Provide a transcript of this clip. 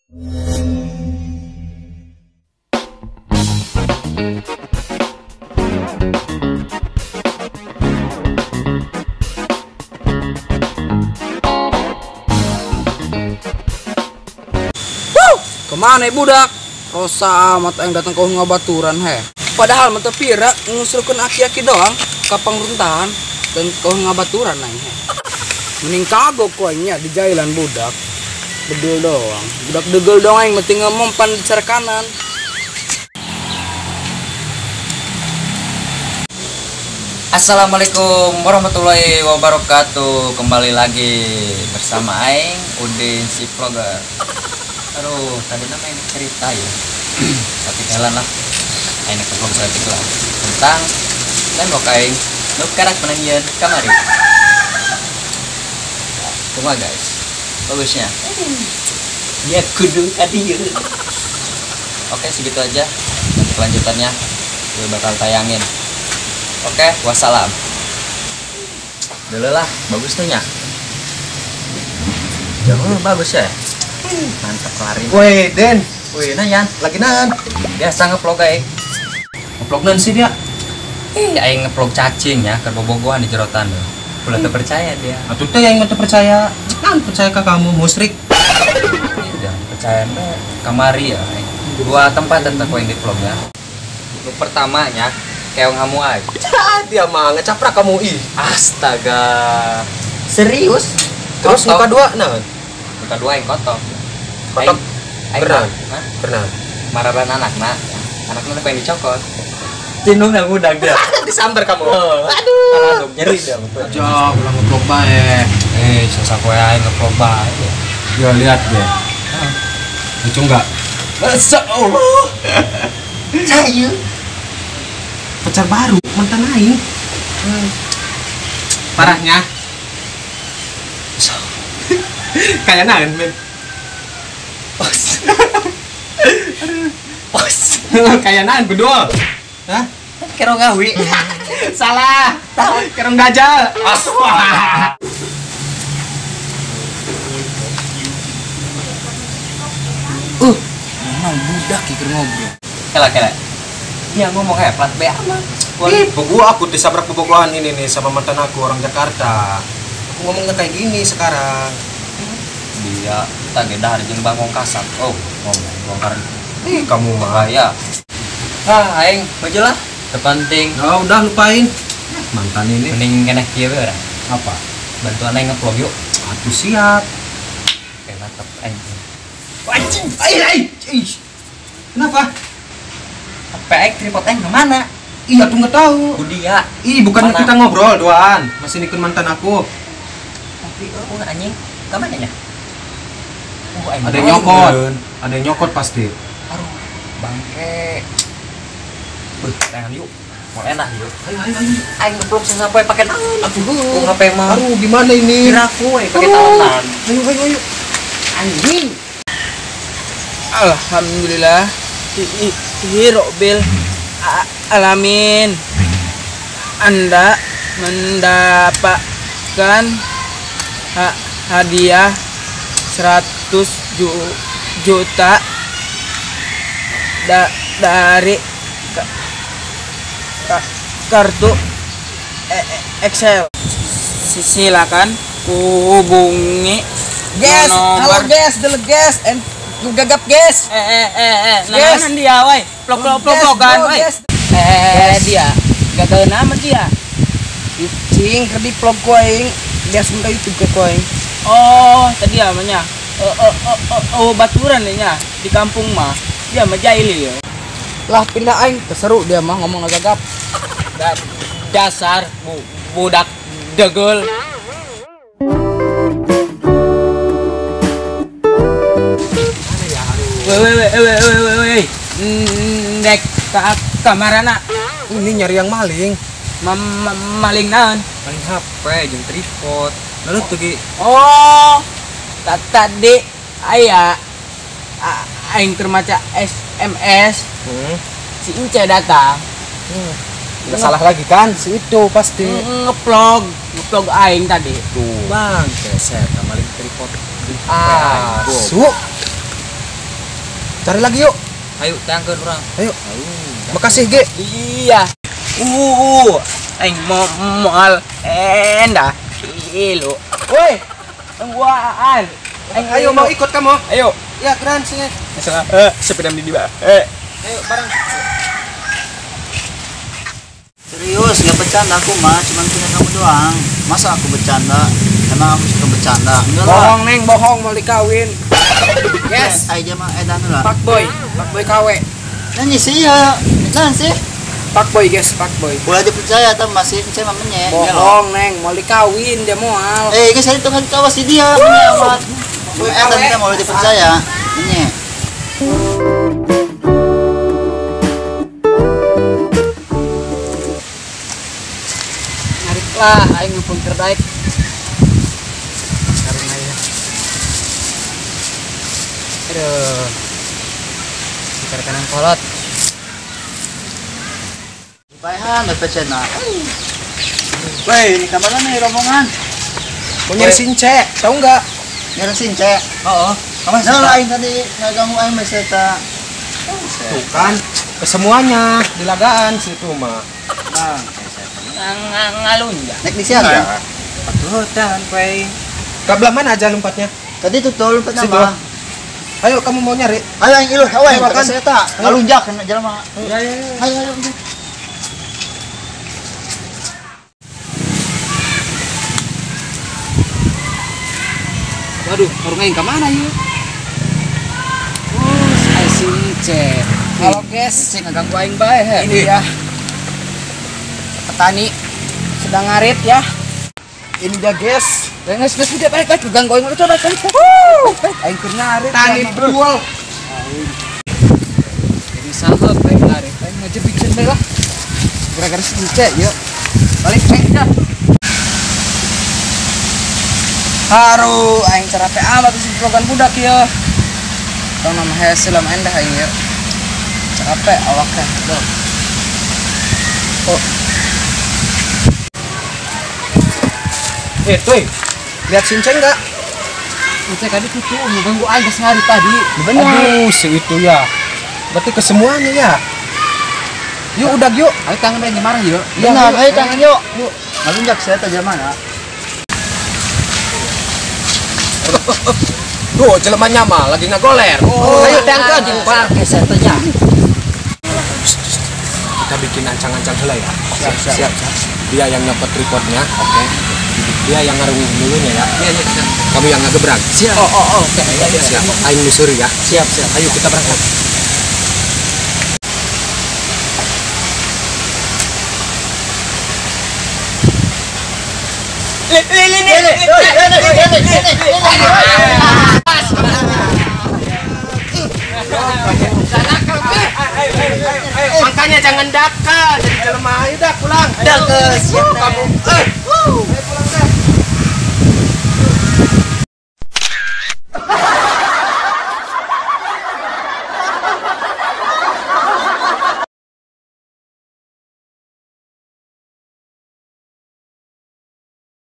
Kemana budak? Rosa amat yang datang ke ngabaturan he. Padahal mah teu pira ngusulkeun aki-aki doang ka pangruntahan dan kau ngabaturan aing he. Mending kagok ku aing nya di jailan budak. Bedul doang. Budak degel doang aing mah tinggal mempan di cara kanan. Assalamualaikum warahmatullahi wabarakatuh. Kembali lagi bersama aing Udin si vlogger. Aduh, tadi nama ini cerita ya. Tapi jalan lah. Aing ke vlog saeutik lah. Tentang tembok aing nu karak menangieun kamari. Kumaha guys? Bagusnya. Dia kudu ka dieu. Oke, segitu aja. Nanti kelanjutannya gue bakal tayangin. Oke, wassalam. Dulu lah, bagus tuh nya. Jauh bagus ya. Mantap lari. Woi, Den. Woi, nanyan. Lagi nan. Biasa ngevlog aing. Ngevlog nan sih dia. Aing ngevlog cacing ya, keur bobogohan di jerotan tuh. Ulah teu percaya dia. Atuh teh aing mah teu percaya. Nan percaya ka kamu musyrik. Jangan percaya teh kamari ya. Aing. Dua tempat tentang aing di vlog ya. Nu pertamanya keong hamu aing. Dia mah ngecaprak kamu ih. Astaga. Serius? Terus muka dua naon? Muka dua aing kotok. Kotok. Berenang. Berenang. Maraban anakna. Anakna pengen dicokot. Tinung nang udang dia. Disambar kamu. Aduh. Aduh, nyeri dia. Jok, ulah ngevlog bae. Sasapoe aing ngevlog bae. Ya lihat deh. Lucu enggak? Masya Allah. Cayu. Pacar baru, mantan aing. Parahnya. Kayak naon, men? Pos. Pos. Kayak naon bedul. Hah? Kerong gawi. Salah. Kerong dajal. Aswa. Mana budak keur ngobrol. Kela kela. Dia ngomong kayak plat B aman. Ih, gua aku disabrak bobogohan ini nih sama mantan aku orang Jakarta. Aku ngomongnya kayak gini sekarang. Dia tageda hari jeung bangkong kasat. Oh, ngomong bongkar. Ih, kamu mah ya. Ah, aing maju lah. Terpenting. Oh, udah lupain. Mantan ini. Mending keneh kieu we urang. Apa? Bantuan aing ngevlog yuk. Aku siap. Oke, mantap aing. Anjing. Ai ai. Kenapa? HP aing tripod aing ke mana? Iya, aku nggak tahu. Dia. Ih, bukannya kita ngobrol doan. Masih nikun mantan aku. Tapi oh anjing, ke mana nya? Oh, ada yang nyokot. Ada yang nyokot pasti. Aduh, bangke. Tangan yuk. Mau enak yuk. Ayo ayo ayo. Aing ngevlog sampai pakai tangan. Aduh, HP mah. Aduh, gimana ini? Kira aku pakai tangan. Ayo ayo ayo. Anjing. Alhamdulillah. Hirobil alamin. Anda mendapatkan hadiah 100 juta dari kartu Excel. Silakan hubungi guys, halo guys, dulu guys, and gagap guys. Nah, dia woi, plok plok plok plokan woi. Dia gagal nama dia. Cing, keur di vlog ku aing, dia langsung ke YouTube ke ku aing. Oh, tadi namanya. Oh, baturan nya di kampung mah. Dia mah jahili ya. Lah pindah aing, keseru dia mah ngomong gagap. Dasar budak degel. Woi woi woi woi woi. Nek kamarana. Ini nyari yang maling. Maling naon? Maling HP jeung tripod. Lalu tuh ki. Oh, tadi aya aing keur maca SMS. Si Ince datang. Nggak salah lagi kan? Si itu pasti. Ngevlog aing tadi. Tuh. Bang, keset maling tripod. Asu. Cari lagi yuk. Ayo, tangkeun urang. Ayo. Makasih, Ge. Iya. Aing moal endah. Ilu. Woi, tungguan. Ayo mau ikut kamu? Ayo. Ya, keren sini. Sepeda di bawah. Ayo bareng. Serius, nggak bercanda aku mah, cuman punya kamu doang. Masa aku bercanda? Emang aku suka bercanda? Enggak lah. Bohong, Neng, bohong mau dikawin. Yes. Ayo mah edan lah. Pak boy KW. Nanya sih ya, nah sih. Pak boy guys, pak boy. Boleh dipercaya atau masih saya mamanya. Bohong, Neng, mau dikawin dia moal. Guys, saya itu kan kawas si dia, menye amat. Edan kita mau dipercaya, menye. Narik lah, aing ngumpul terbaik. Karena ya. Aduh. Sekitar kanan kolot. Paehan bepecena. Weh, ini kabarnya nih rombongan. Mau nyari since, tahu nggak? Nyari since. Oh. Kamu salah aing tadi ngaganggu aing mah eta. Tuh kan, kesemuanya dilagaan situ mah. Bang, ngalun ya. Nek di siang ya? Patutan kowe. Ke belah mana aja lompatnya? Tadi tuh lompatnya mah. Ayo kamu mau nyari? Ayo aing iluh, ayo makan saya tak. Ngalunjak kena jelema. Ya. Ayo ayo. Waduh, orang aing ke mana yuk? Oh, saya since. Halo guys, ngeganggu aing bae he. Ini ya. Petani sedang ngarit ya. Ini dia guys. Guys, guys, udah balik balik ganggu aing udah balik balik. Aing keur ngarit. Tani betul. Jadi salah aing ngarit. Aing ngajebikeun bae lah. Gara-gara since yuk. Balik aing dah. Haru, aing carape amat sih vlogan budak ya. Tong nama hasil lama endah aing ya. Capek awaknya. Oh. Tuh. Lihat sinceng enggak? Sinceng tadi tuh mengganggu aing pas hari tadi. Benar. Aduh, si itu ya. Berarti kesemuanya ya. Yuk udah yuk. Ayo tangan aing marah yuk. Benar, ayo tangan yuk. Yuk. Ngalunjak saya tadi mana? Tuh, jelemanya mah lagi ngagoler. Oh, ayo dangkeun bangke setenya. Kita bikin ancang-ancang heula ya. Siap, siap. Dia yang nyopot tripodnya, oke. Dia yang ngarungin dulunya ya. Iya, iya, siap. Kamu yang ngegebrak. Siap. Oh, oke. Siap. Aing nyusuri ya. Siap, siap. Ayo kita berangkat. Makanya jangan dakal jadi jelema. Ayo dah pulang. Dah ke siap kamu.